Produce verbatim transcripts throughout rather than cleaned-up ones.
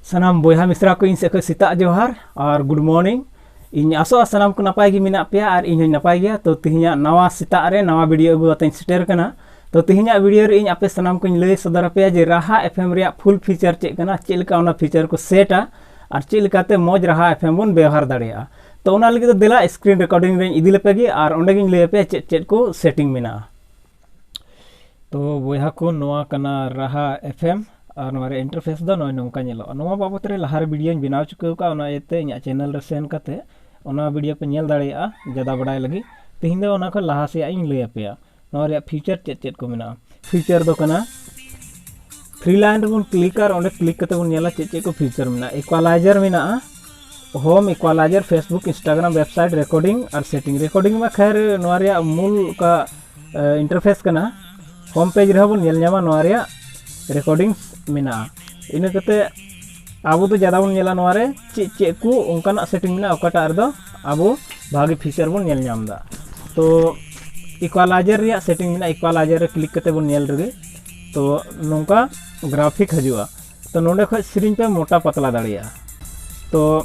ᱥᱟᱱᱟᱢ ᱵᱚᱭᱦᱟ ᱢᱤᱥᱨᱟ ᱠᱚ ᱤᱧ ᱥᱮᱫ ᱠᱷᱚᱱ ᱥᱮᱛᱟᱜ ᱡᱚᱦᱟᱨ ᱟᱨ good morning᱾ ᱤᱧ ᱟᱥᱚᱜᱼᱟ ᱥᱟᱱᱟᱢ ᱠᱚ ᱱᱟᱯᱟᱭ ᱜᱮ ᱢᱮᱱᱟᱜ ᱯᱮᱭᱟ ᱟᱨ ᱤᱧ ᱦᱚᱸᱧ ᱱᱟᱯᱟᱭ ᱜᱮᱭᱟ᱾ ᱛᱚ ᱛᱮᱦᱮᱧᱟᱜ ᱱᱟᱣᱟ ᱥᱮᱛᱟᱜ ᱨᱮ ᱱᱟᱣᱟ video ᱟᱹᱜᱩ ᱠᱟᱛᱮᱧ ᱥᱮᱴᱮᱨ ᱠᱟᱱᱟ᱾ ᱛᱚ ᱛᱮᱦᱮᱧᱟᱜ video ᱨᱮ ᱤᱧ ᱟᱯᱮ ᱥᱟᱱᱟᱢ ᱠᱚᱧ ᱞᱟᱹᱭ ᱥᱚᱫᱚᱨ ᱟᱯᱮᱭᱟ ᱡᱮ ᱨᱟᱦᱟ F M ᱨᱮᱭᱟᱜ full feature ᱪᱮᱫ ᱠᱟᱱᱟ, ᱪᱮᱫ ᱞᱮᱠᱟ ᱚᱱᱟ feature ᱠᱚ ᱥᱮᱴᱟ ᱟᱨ ᱪᱮᱫ ᱞᱮᱠᱟᱛᱮ ᱢᱚᱡᱽ ᱨᱟᱦᱟ F M ᱵᱚᱱ ᱵᱮᱣᱦᱟᱨ ᱫᱟᱲᱮᱭᱟᱜᱼᱟ᱾ ᱛᱚ ᱚᱱᱟ ᱞᱟᱹᱜᱤᱫ ᱫᱚ ᱫᱮᱞᱟ screen recording ᱨᱮᱧ ᱤᱫᱤ ᱞᱮᱯᱮ ᱜᱮ ᱟᱨ ᱚᱸᱰᱮ ᱜᱤᱧ ᱞᱟᱹᱭ ᱟᱯᱮᱭᱟ ᱪᱮᱫ ᱪᱮᱫ ᱠᱚ setting ᱢᱮᱱᱟᱜᱼᱟ᱾ ᱛᱚ ᱵᱚᱭᱦᱟ ᱠᱚ, ᱱᱚᱣᱟ ᱠᱟᱱᱟ ᱨᱟᱦᱟ F M ᱟᱨ ᱱᱚᱣᱟ ᱨᱮ interface ᱫᱚ ᱱᱚᱜᱼᱚᱭ ᱱᱚᱝᱠᱟ ᱧᱮᱞᱚᱜᱼᱟ᱾ ᱱᱚᱣᱟ ᱵᱟᱵᱚᱛ ᱨᱮ ᱞᱟᱦᱟ ᱨᱮ videoᱧ ᱵᱮᱱᱟᱣ ᱪᱩᱠᱟᱹᱣ ᱠᱟᱜᱼᱟ, ᱚᱱᱟ ᱤᱭᱟᱹᱛᱮ ᱤᱧᱟᱹᱜ channel ᱨᱮ ᱥᱮᱱ ᱠᱟᱛᱮ ᱚᱱᱟ video ᱯᱮ ᱧᱮᱞ ᱫᱟᱲᱮᱭᱟᱜᱼᱟ ᱡᱟᱫᱟ ᱵᱟᱲᱟᱭ ᱞᱟᱹᱜᱤᱫ᱾ ᱛᱮᱦᱮᱧ ᱫᱚ ᱚᱱᱟ ᱠᱷᱚᱱ ᱞᱟᱦᱟ ᱥᱮᱭᱟᱜ ᱤᱧ ᱞᱟᱹᱭ ᱟᱯᱮᱭᱟ ᱱᱚᱣᱟ ᱨᱮᱭᱟᱜ feature ᱪᱮᱫ ᱪᱮᱫ ᱠᱚ ᱢᱮᱱᱟᱜᱼᱟ᱾ Feature ᱫᱚ ᱠᱟᱱᱟ three line ᱨᱮᱵᱚᱱ click ᱟᱨ ᱚᱸᱰᱮ click ᱠᱟᱛᱮ ᱵᱚᱱ ᱧᱮᱞᱟ ᱪᱮᱫ ᱪᱮᱫ ᱠᱚ feature ᱢᱮᱱᱟᱜᱼᱟ᱾ Equalizer ᱢᱮᱱᱟᱜᱼᱟ, home, equalizer, Facebook, Instagram, website, recording ᱟᱨ setting᱾ Recording ᱢᱟ ᱠᱷᱮᱨ ᱱᱚᱣᱟ ᱨᱮᱭᱟᱜ ᱢᱩᱞ ᱚᱠᱟ interface ᱠᱟᱱᱟ, home page ᱨᱮᱦᱚᱸ ᱵᱚᱱ ᱧᱮᱞ ᱧᱟᱢᱟ ᱱᱚᱣᱟ ᱨᱮᱭᱟᱜ recordings ᱢᱮᱱᱟᱜᱼᱟ᱾ ᱤᱱᱟᱹ ᱠᱟᱛᱮ ᱟᱵᱚ ᱫᱚ ᱡᱟᱫᱟ ᱵᱚᱱ ᱧᱮᱞᱟ ᱱᱚᱣᱟ ᱨᱮ ᱪᱮᱫ ᱪᱮᱫ ᱠᱚ ᱚᱱᱠᱟᱱᱟᱜ setting ᱢᱮᱱᱟᱜᱼᱟ ᱚᱠᱟᱴᱟᱜ ᱨᱮᱫᱚ ᱟᱵᱚ ᱵᱷᱟᱜᱮ feature ᱵᱚᱱ ᱧᱮᱞ ᱧᱟᱢ ᱮᱫᱟ᱾ ᱛᱚ equalizer ᱨᱮᱭᱟᱜ setting ᱢᱮᱱᱟᱜᱼᱟ, equalizer ᱨᱮ click ᱠᱟᱛᱮ ᱵᱚᱱ ᱧᱮᱞ ᱨᱮᱜᱮ᱾ ᱛᱚ ᱱᱚᱝᱠᱟ graphic ᱦᱤᱡᱩᱜᱼᱟ᱾ ᱛᱚ ᱱᱚᱸᱰᱮ ᱠᱷᱚᱡ ᱥᱮᱨᱮᱧ ᱯᱮ ᱢᱚᱴᱟ ᱯᱟᱛᱞᱟ ᱫᱟᱲᱮᱭᱟᱜᱼᱟ᱾ ᱛᱚ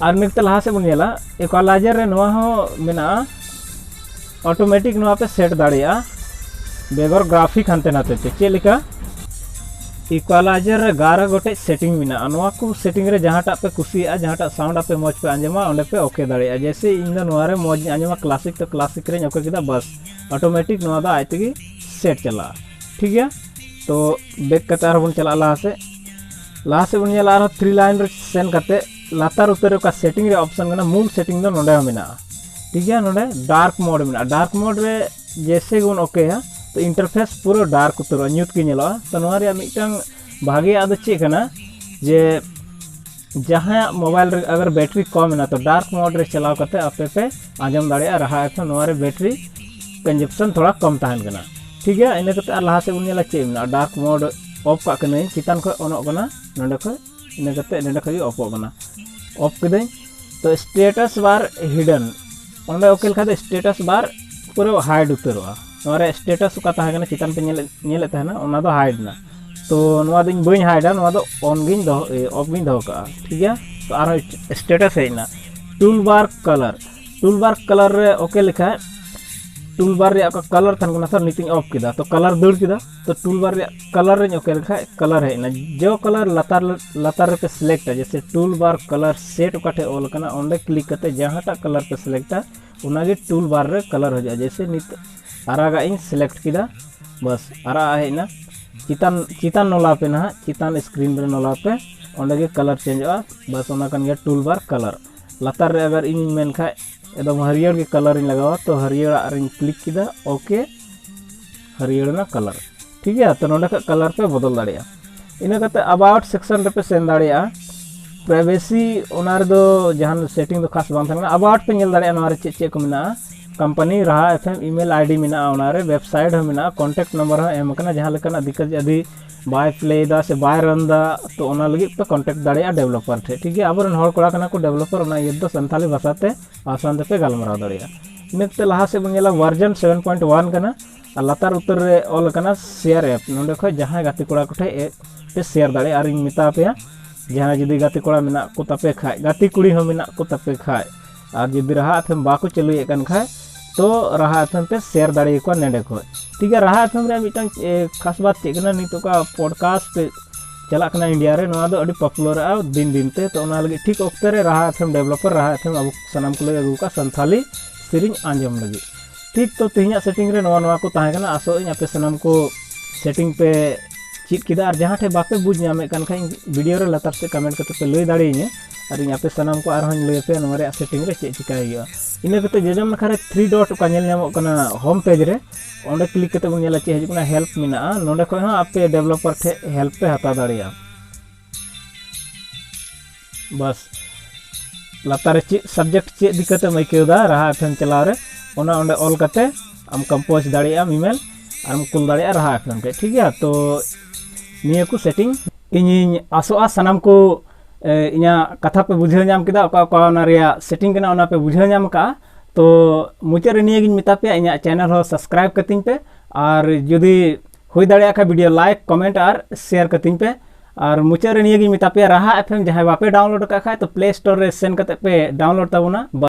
ᱟᱨ ᱢᱤᱫ ᱠᱟᱛᱮ ᱞᱟᱦᱟ ᱥᱮᱫ ᱵᱚᱱ ᱧᱮᱞᱟ, equalizer ᱨᱮ ᱱᱚᱣᱟ ᱦᱚᱸ ᱢᱮᱱᱟᱜᱼᱟ, automatic ᱱᱚᱣᱟ ᱯᱮ set ᱫᱟᱲᱮᱭᱟᱜᱼᱟ ᱵᱮᱜᱚᱨ graphic ᱦᱟᱱᱛᱮ ᱱᱟᱛᱮ ᱛᱮ᱾ ᱪᱮᱫ ᱞᱮᱠᱟ? Equalizer ᱨᱮ ᱮᱜᱟᱨᱚ ᱜᱚᱴᱮᱡ setting ᱢᱮᱱᱟᱜᱼᱟ᱾ ᱱᱚᱣᱟ ᱠᱚ setting ᱨᱮ ᱡᱟᱦᱟᱸᱴᱟᱜ ᱯᱮ ᱠᱩᱥᱤᱭᱟᱜᱼᱟ, ᱡᱟᱦᱟᱸᱴᱟᱜ sound ᱟᱯᱮ ᱢᱚᱡᱽ ᱯᱮ ᱟᱸᱡᱚᱢᱟ, ᱚᱸᱰᱮ ᱯᱮ OK ᱫᱟᱲᱮᱭᱟᱜᱼᱟ᱾ ᱡᱮᱭᱥᱮ ᱤᱧ ᱫᱚ ᱱᱚᱣᱟ ᱨᱮ ᱢᱚᱡᱽ ᱤᱧ ᱟᱸᱡᱚᱢᱟ classic, ᱛᱚ classic ᱨᱮᱧ OK ᱠᱮᱫᱟ, ᱵᱟᱥ automatic ᱱᱚᱣᱟ ᱫᱚ ᱟᱡ ᱛᱮᱜᱮ set ᱪᱟᱞᱟᱜᱼᱟ᱾ ᱴᱷᱤᱠ ᱜᱮᱭᱟ, ᱛᱚ back ᱠᱟᱛᱮ ᱟᱨᱦᱚᱸ ᱵᱚᱱ ᱪᱟᱞᱟᱜᱼᱟ ᱞᱟᱦᱟ ᱥᱮᱫ᱾ ᱞᱟᱦᱟ ᱥᱮᱫ ᱵᱚᱱ ᱧᱮᱞᱟ ᱟᱨᱦᱚᱸ three line ᱨᱮ ᱥᱮᱱ ᱠᱟᱛᱮ ᱞᱟᱛᱟᱨ ᱩᱛᱟᱹᱨ ᱨᱮ ᱚᱠᱟ setting ᱨᱮ option ᱠᱟᱱᱟ, ᱢᱩᱞ setting ᱫᱚ ᱱᱚᱸᱰᱮ ᱦᱚᱸ ᱢᱮᱱᱟᱜᱼᱟ᱾ ᱴᱷᱤᱠ ᱜᱮᱭᱟ, ᱱᱚᱸᱰᱮ dark mode ᱢᱮᱱᱟᱜᱼᱟ᱾ Dark mode ᱨᱮ ᱡᱮᱭᱥᱮ ᱜᱮᱵᱚᱱ OK ᱟ, ᱛᱚ interface ᱯᱩᱨᱟᱹ dark ᱩᱛᱟᱹᱨᱚᱜᱼᱟ, ᱧᱩᱛ ᱜᱮ ᱧᱮᱞᱚᱜᱼᱟ᱾ ᱛᱚ ᱱᱚᱣᱟ ᱨᱮᱭᱟᱜ ᱢᱤᱫᱴᱟᱝ ᱵᱷᱟᱜᱮᱭᱟᱜ ᱫᱚ ᱪᱮᱫ ᱠᱟᱱᱟ ᱡᱮ ᱡᱟᱦᱟᱸᱭᱟᱜ mobile ᱨᱮ ᱟᱜᱟᱨ battery ᱠᱚᱢ ᱮᱱᱟ, ᱛᱚ dark mode ᱨᱮ ᱪᱟᱞᱟᱣ ᱠᱟᱛᱮ ᱟᱯᱮ ᱯᱮ ᱟᱸᱡᱚᱢ ᱫᱟᱲᱮᱭᱟᱜᱼᱟ ᱨᱟᱦᱟ F M᱾ ᱱᱚᱣᱟ ᱨᱮ battery consumption ᱛᱷᱚᱲᱟ ᱠᱚᱢ ᱛᱟᱦᱮᱱ ᱠᱟᱱᱟ᱾ ᱴᱷᱤᱠ ᱜᱮᱭᱟ, ᱤᱱᱟᱹ ᱠᱟᱛᱮ ᱟᱨ ᱞᱟᱦᱟ ᱥᱮᱫ ᱵᱚᱱ ᱧᱮᱞᱟ ᱪᱮᱫ ᱢᱮᱱᱟᱜᱼᱟ᱾ Dark mode off ᱠᱟᱜ ᱠᱟᱹᱱᱟᱹᱧ, ᱪᱮᱛᱟᱱ ᱠᱷᱚᱡ ᱚᱱᱚᱜ ᱠᱟᱱᱟ, ᱱᱚᱸᱰᱮ ᱠᱷᱚᱡ, ᱤᱱᱟᱹ ᱠᱟᱛᱮ ᱱᱚᱸᱰᱮ ᱠᱷᱚᱡ ᱜᱮ ᱚᱯᱚᱜ ᱠᱟᱱᱟ, off ᱠᱤᱫᱟᱹᱧ᱾ ᱛᱚ status bar hidden, ᱚᱸᱰᱮ OK ᱞᱮᱠᱷᱟᱡ ᱫᱚ status bar ᱯᱩᱨᱟᱹ hide ᱩᱛᱟᱹᱨᱚᱜᱼᱟ᱾ ᱱᱚᱣᱟ ᱨᱮ status ᱚᱠᱟ ᱛᱟᱦᱮᱸ ᱠᱟᱱᱟ ᱪᱮᱛᱟᱱ ᱯᱮ ᱧᱮᱞᱮᱫ, ᱧᱮᱞᱮᱫ ᱛᱟᱦᱮᱱᱟ, ᱚᱱᱟ ᱫᱚ hide ᱮᱱᱟ᱾ ᱛᱚ ᱱᱚᱣᱟ ᱫᱚ ᱤᱧ ᱵᱟᱹᱧ ᱦᱟᱭᱤᱰᱟ, ᱱᱚᱣᱟ ᱫᱚ ᱚᱱ ᱜᱤᱧ ᱫᱚᱦᱚ ᱚᱯᱷ ᱜᱤᱧ ᱫᱚᱦᱚ ᱠᱟᱜᱼᱟ, ᱴᱷᱤᱠ ᱜᱮᱭᱟ᱾ ᱛᱚ ᱟᱨᱦᱚᱸ ᱥᱴᱮᱴᱟᱥ ᱦᱮᱡ ᱮᱱᱟ, ᱴᱩᱞ ᱵᱟᱨ ᱠᱟᱞᱟᱨ᱾ ᱴᱩᱞ ᱵᱟᱨ ᱠᱟᱞᱟᱨ ᱨᱮ ᱳᱠᱮ ᱞᱮᱠᱷᱟᱡ, ᱴᱩᱞ ᱵᱟᱨ ᱨᱮᱭᱟᱜ ᱚᱠᱟ ᱠᱟᱞᱟᱨ ᱛᱟᱦᱮᱱ ᱠᱟᱱᱟ ᱥᱟᱨ, ᱱᱤᱛᱚᱜ ᱤᱧ ᱚᱯᱷ ᱠᱮᱫᱟ, ᱛᱚ ᱠᱟᱞᱟᱨ ᱫᱟᱹᱲ ᱠᱮᱫᱟ᱾ ᱛᱚ ᱴᱩᱞ ᱵᱟᱨ ᱨᱮᱭᱟᱜ ᱠᱟᱞᱟᱨ ᱨᱮᱧ ᱳᱠᱮ ᱞᱮᱠᱷᱟᱡ ᱠᱟᱞᱟᱨ ᱦᱮᱡ ᱮᱱᱟ᱾ ᱡᱚ ᱠᱟᱞᱟᱨ ᱞᱟᱛᱟᱨ, ᱞᱟᱛᱟᱨ ᱨᱮᱯᱮ ᱥᱤᱞᱮᱠᱴᱟ, ᱡᱮᱭᱥᱮ ᱴᱩᱞ ᱵᱟᱨ ᱠᱟᱞᱟᱨ ᱥᱮᱴ ᱚᱠᱟ ᱴᱷᱮᱡ ᱚᱞ ᱟᱠᱟᱱᱟ, ᱚᱸᱰᱮ ᱠᱞᱤᱠ ᱠᱟᱛᱮ ᱡᱟᱦᱟᱸᱴᱟᱜ ᱠᱟᱞᱟᱨ ᱯᱮ ᱥᱤᱞᱮᱠᱴᱟ, ᱚᱱᱟᱜᱮ ᱴᱩᱞ ᱵᱟᱨ ᱨᱮ ᱠᱟᱞᱟᱨ ᱦᱤᱡᱩᱜᱼᱟ᱾ ᱡᱮᱭᱥᱮ ᱱᱤᱛ ᱟᱨᱟᱜᱟᱜ ᱤᱧ ᱥᱤᱞᱮᱠᱴ ᱠᱮᱫᱟ, ᱵᱟᱥ ᱟᱨᱟᱜ ᱦᱮᱡ ᱮᱱᱟ᱾ ᱪᱮᱛᱟᱱ, ᱪᱮᱛᱟᱱ ᱱᱚᱞᱟ ᱯᱮ ᱱᱟᱦᱟᱜ, ᱪᱮᱛᱟᱱ ᱥᱠᱨᱤᱱ ᱨᱮ ᱱᱚᱞᱟ ᱯᱮ, ᱚᱸᱰᱮ ᱜᱮ ᱠᱟᱞᱟᱨ ᱪᱮᱧᱡᱚᱜᱼᱟ᱾ ᱵᱟᱥ ᱚᱱᱟ ᱠᱟᱱ ᱜᱮᱭᱟ ᱴᱩᱞ ᱵᱟᱨ ᱠᱟᱞᱟᱨ᱾ ᱞᱟᱛᱟᱨ ᱨᱮ ᱟᱜᱟᱨ ᱤᱧᱤᱧ ᱢᱮᱱ ᱠᱷᱟᱡ ᱮᱠᱫᱚᱢ ᱦᱟᱹᱨᱭᱟᱹᱲ ᱜᱮ ᱠᱟᱞᱟᱨ ᱤᱧ ᱞᱟᱜᱟᱣᱟ, ᱛᱚ ᱦᱟᱹᱨᱭᱟᱹᱲᱟᱜ ᱨᱤᱧ ᱠᱞᱤᱠ ᱠᱮᱫᱟ, ᱳᱠᱮ, ᱦᱟᱹᱨᱭᱟᱹᱲ ᱮᱱᱟ ᱠᱟᱞᱟᱨ, ᱴᱷᱤᱠ ᱜᱮᱭᱟ᱾ ᱛᱚ ᱱᱚᱰᱮ ᱠᱷᱚᱡ ᱠᱟᱞᱟᱨ ᱯᱮ ᱵᱚᱫᱚᱞ ᱫᱟᱲᱮᱭᱟᱜᱼᱟ᱾ ᱤᱱᱟᱹ ᱠᱟᱛᱮ ᱟᱵᱟᱣᱩᱴ ᱥᱮᱠᱥᱚᱱ ᱨᱮᱯᱮ ᱥᱮᱱ ᱫᱟᱲᱮᱭᱟᱜᱼᱟ᱾ ᱯᱨᱟᱭᱵᱷᱮᱥᱤ, ᱚᱱᱟ ᱨᱮᱫᱚ ᱡᱟᱦᱟᱱ ᱥᱮᱴᱤᱝ ᱫᱚ ᱠᱷᱟᱥ ᱵᱟᱝ ᱛᱟᱦᱮᱱᱟ᱾ ᱟᱵᱟᱣᱩᱴ ᱯᱮ ᱧᱮᱞ ᱫᱟᱲᱮᱭᱟᱜᱼᱟ, ᱱᱚᱣᱟ ᱨᱮ ᱪᱮᱫ ᱪᱮᱫ ᱠᱚ ᱢᱮᱱᱟᱜᱼᱟ᱾ ᱠᱳᱢᱯᱟᱱᱤ, ᱨᱟᱦᱟ ᱮᱯᱷ ᱮᱢ, ᱤᱢᱮᱞ ᱟᱭᱰᱤ ᱢᱮᱱᱟᱜᱼᱟ, ᱚᱱᱟ ᱨᱮ ᱣᱮᱵᱥᱟᱭᱤᱴ ᱦᱚᱸ ᱢᱮᱱᱟᱜᱼᱟ, ᱠᱚᱱᱴᱮᱠᱴ ᱱᱟᱢᱵᱟᱨ ᱦᱚᱸ ᱮᱢ ᱟᱠᱟᱱᱟ᱾ ᱡᱟᱦᱟᱸ ᱞᱮᱠᱟᱱᱟᱜ ᱫᱤᱠᱠᱟᱛ ᱡᱩᱫᱤ ᱵᱟᱭ ᱯᱞᱮᱭ ᱮᱫᱟ ᱥᱮ ᱵᱟᱭ ᱨᱟᱱ ᱮᱫᱟ, ᱛᱚ ᱚᱱᱟ ᱞᱟᱹᱜᱤᱫ ᱯᱮ ᱠᱚᱱᱴᱮᱠᱴ ᱫᱟᱲᱮᱭᱟᱜᱼᱟ ᱰᱮᱵᱷᱞᱚᱯᱟᱨ ᱴᱷᱮᱱ, ᱴᱷᱤᱠ ᱜᱮᱭᱟ᱾ ᱟᱵᱚᱨᱮᱱ ᱦᱚᱲ ᱠᱚᱲᱟ ᱠᱟᱱᱟ ᱠᱚ ᱰᱮᱵᱷᱞᱚᱯᱟᱨ, ᱚᱱᱟ ᱤᱭᱟᱹ ᱫᱚ ᱥᱟᱱᱛᱟᱲᱤ ᱵᱷᱟᱥᱟ ᱛᱮ ᱟᱥᱟᱱ ᱛᱮᱯᱮ ᱜᱟᱞᱢᱟᱨᱟᱣ ᱫᱟᱲᱮᱭᱟᱜᱼᱟ᱾ ᱤᱱᱟᱹ ᱠᱟᱛᱮ ᱞᱟᱦᱟ ᱥᱮᱫ ᱵᱚᱱ ᱧᱮᱞᱟ, ᱵᱷᱟᱨᱡᱚᱱ ᱥᱮᱵᱷᱮᱱ ᱯᱚᱭᱮᱱᱴ ᱚᱣᱟᱱ ᱠᱟᱱᱟ᱾ ᱟᱨ ᱞᱟᱛᱟᱨ ᱩᱛᱟᱹᱨ ᱨᱮ ᱚᱞ ᱟᱠᱟᱱᱟ ᱥᱮᱭᱟᱨ ᱮᱯ᱾ ᱱᱚᱸᱰᱮ ᱠᱷᱚᱡ ᱡᱟᱦᱟᱸᱭ ᱜᱟᱛᱮ ᱠᱚᱲᱟ ᱠᱚᱴᱷᱮᱡ ᱮ-, ᱯᱮ ᱥᱮᱭᱟᱨ ᱫᱟᱲᱮᱭᱟᱜᱼᱟ᱾ ᱟᱨᱤᱧ ᱢᱮᱛᱟ ᱯᱮᱭᱟ, ᱡᱟᱦᱟᱸᱭ ᱡᱩᱫᱤ ᱜᱟᱛᱮ ᱠᱚᱲᱟ ᱢᱮᱱᱟᱜ ᱠᱚ ᱛᱟᱯᱮ ᱠᱷᱟᱡ, ᱜᱟᱛᱮ ᱠᱩᱲᱤ ᱦᱚᱸ ᱢᱮᱱᱟᱜ ᱠᱚ ᱛᱟᱯᱮ ᱠᱷᱟᱡ, ᱟᱨ ᱡᱩᱫᱤ ᱨᱟᱦᱟ ᱮᱯᱷ ᱮᱢ ᱵᱟᱠᱚ ᱪᱟᱹᱞᱩᱭᱮᱫ ᱠᱟᱱ ᱠᱷᱟᱡ, ᱛᱚ ᱨᱟᱦᱟ ᱮᱯᱷ ᱮᱢ ᱯᱮ ᱥᱮᱭᱟᱨ ᱫᱟᱲᱮᱭᱟᱠᱚᱣᱟ ᱱᱚᱸᱰᱮ ᱠᱷᱚᱡ, ᱴᱷᱤᱠ ᱜᱮᱭᱟ᱾ ᱨᱟᱦᱟ ᱮᱯᱷ ᱮᱢ ᱨᱮᱭᱟᱜ ᱢᱤᱫᱴᱟᱝ, ᱮ, ᱠᱷᱟᱥ ᱵᱟᱛ ᱪᱮᱫ ᱠᱟᱱᱟ, ᱱᱤᱛ ᱚᱠᱟ ᱯᱚᱰᱠᱟᱥᱴ ᱪᱟᱞᱟᱜ ᱠᱟᱱᱟ ᱤᱱᱰᱤᱭᱟ ᱨᱮ, ᱱᱚᱣᱟ ᱫᱚ ᱟᱹᱰᱤ ᱯᱚᱯᱩᱞᱟᱨᱚᱜᱼᱟ ᱫᱤᱱ ᱫᱤᱱ ᱛᱮ᱾ ᱛᱚ ᱚᱱᱟ ᱞᱟᱹᱜᱤᱫ ᱴᱷᱤᱠ ᱚᱠᱛᱮ ᱨᱮ ᱨᱟᱦᱟ ᱮᱯᱷ ᱮᱢ ᱰᱮᱵᱷᱞᱚᱯᱟᱨ, ᱨᱟᱦᱟ ᱮᱯᱷ ᱮᱢ ᱟᱵᱚ ᱥᱟᱱᱟᱢ ᱠᱚ ᱞᱟᱹᱜᱤᱫ ᱟᱹᱜᱩ ᱠᱟᱜᱼᱟ ᱥᱟᱱᱛᱷᱟᱞᱤ ᱥᱮᱨᱮᱧ ᱟᱸᱡᱚᱢ ᱞᱟᱹᱜᱤᱫ᱾ ᱴᱷᱤᱠ, ᱛᱚ ᱛᱮᱦᱮᱧᱟᱜ ᱥᱮᱴᱤᱝ ᱨᱮ ᱱᱚᱣᱟ, ᱱᱚᱣᱟ ᱠᱚ ᱛᱟᱦᱮᱸ ᱠᱟᱱᱟ᱾ ᱟᱥᱚᱜ ᱟᱹᱧ ᱟᱯᱮ ᱥᱟᱱᱟᱢ ᱠᱚ ᱥᱮᱴᱤᱝ ᱯᱮ ᱪᱮᱫ ᱠᱮᱫᱟ, ᱟᱨ ᱡᱟᱦᱟᱸ ᱴᱷᱮᱡ ᱵᱟᱯᱮ ᱵᱩᱡᱽ ᱧᱟᱢᱮᱫ ᱠᱟᱱ ᱠᱷᱟᱡ ᱵᱷᱤᱰᱤᱭᱳ ᱨᱮ ᱞᱟᱛᱟᱨ ᱥᱮᱫ ᱠᱚᱢᱮᱱᱴ ᱠᱟᱛᱮ ᱯᱮ ᱞᱟᱹᱭ ᱫᱟᱲᱮᱭᱟᱹᱧᱟ, ᱟᱨ ᱤᱧ ᱟᱯᱮ ᱥᱟᱱᱟᱢ ᱠᱚ ᱟᱨᱦᱚᱸᱧ ᱞᱟᱹᱭ ᱟᱯᱮᱭᱟ ᱱᱚᱣᱟ ᱨᱮᱭᱟᱜ ᱥᱮᱴᱤᱝ ᱨᱮ ᱪᱮᱫ ᱪᱤᱠᱟᱹᱭ ᱦᱩᱭᱩᱜᱼᱟ᱾ ᱤᱱᱟᱹ ᱠᱟᱛᱮ ᱡᱚᱡᱚᱢ ᱱᱟᱠᱷᱟ ᱨᱮ ᱛᱷᱨᱤ ᱰᱚᱴ ᱚᱠᱟ ᱧᱮᱞ ᱧᱟᱢᱚᱜ ᱠᱟᱱᱟ ᱦᱳᱢ ᱯᱮᱡᱽ ᱨᱮ, ᱚᱸᱰᱮ ᱠᱞᱤᱠ ᱠᱟᱛᱮ ᱵᱚᱱ ᱧᱮᱞᱟ ᱪᱮᱫ ᱦᱤᱡᱩᱜ ᱠᱟᱱᱟ, ᱦᱮᱞᱯ ᱢᱮᱱᱟᱜᱼᱟ᱾ ᱱᱚᱸᱰᱮ ᱠᱷᱚᱡ ᱦᱚᱸ ᱟᱯᱮ ᱰᱮᱵᱷᱞᱚᱯᱟᱨ ᱴᱷᱮᱡ ᱦᱮᱞᱯ ᱯᱮ ᱦᱟᱛᱟᱣ ᱫᱟᱲᱮᱭᱟᱜᱼᱟ᱾ ᱵᱟᱥ, ᱞᱟᱛᱟᱨ ᱨᱮ ᱪᱮᱫ ᱥᱟᱵᱡᱮᱠᱴ, ᱪᱮᱫ ᱫᱤᱠᱠᱟᱛᱮᱢ ᱟᱹᱭᱠᱟᱹᱣ ᱮᱫᱟ ᱨᱟᱦᱟ ᱮᱯᱷ ᱮᱢ ᱪᱟᱞᱟᱣ ᱨᱮ, ᱚᱱᱟ ᱚᱸᱰᱮ ᱚᱞ ᱠᱟᱛᱮ ᱟᱢ ᱠᱚᱢᱯᱳᱡᱽ ᱫᱟᱲᱮᱭᱟᱜ ᱟᱢ ᱤᱢᱮᱞ, ᱟᱨᱮᱢ ᱠᱩᱞ ᱫᱟᱲᱮᱭᱟᱜᱼᱟ ᱨᱟᱦᱟ ᱮᱯᱷ ᱮᱢ ᱴᱷᱮᱡ, ᱴᱷᱤᱠ ᱜᱮᱭᱟ᱾ ᱛᱚ ᱱᱤᱭᱟᱹ ᱠᱚ ᱥᱮᱴᱤᱝ, ᱤᱧᱤᱧ ᱟᱥᱚᱜᱼᱟ ᱥᱟᱱᱟᱢ ᱠᱚ, ᱮ, ᱤᱧᱟᱹᱜ ᱠᱟᱛᱷᱟ ᱯᱮ ᱵᱩᱡᱷᱟᱹᱣ ᱧᱟᱢ ᱠᱮᱫᱟ, ᱚᱠᱟ ᱚᱠᱟ ᱚᱱᱟ ᱨᱮᱭᱟᱜ ᱥᱮᱴᱤᱝ ᱠᱟᱱᱟ ᱚᱱᱟ ᱯᱮ ᱵᱩᱡᱷᱟᱹᱣ ᱧᱟᱢ ᱠᱟᱜᱼᱟ᱾ ᱛᱚ ᱢᱩᱪᱟᱹᱫ ᱨᱮ ᱱᱤᱭᱟᱹ ᱜᱤᱧ ᱢᱮᱛᱟ ᱯᱮᱭᱟ, ᱤᱧᱟᱹᱜ ᱪᱮᱱᱮᱞ ᱦᱚᱸ ᱥᱟᱵᱥᱠᱨᱟᱭᱤᱵ ᱠᱟᱹᱛᱤᱧ ᱯᱮ, ᱟᱨ ᱡᱩᱫᱤ ᱦᱩᱭ ᱫᱟᱲᱮᱭᱟᱜ ᱠᱷᱟᱱ video like, comment ᱟᱨ share ᱠᱟᱹᱛᱤᱧ ᱯᱮ᱾ ᱟᱨ ᱢᱩᱪᱟᱹᱫ ᱨᱮ ᱱᱤᱭᱟᱹ ᱜᱤᱧ ᱢᱮᱛᱟ ᱯᱮᱭᱟ, ᱨᱟᱦᱟ F M ᱡᱟᱦᱟᱸᱭ ᱵᱟᱯᱮ download ᱟᱠᱟᱫ ᱠᱷᱟᱡ, ᱛᱚ Play Store ᱨᱮ ᱥᱮᱱ ᱠᱟᱛᱮ ᱯᱮ download ᱛᱟᱵᱚᱱᱟ᱾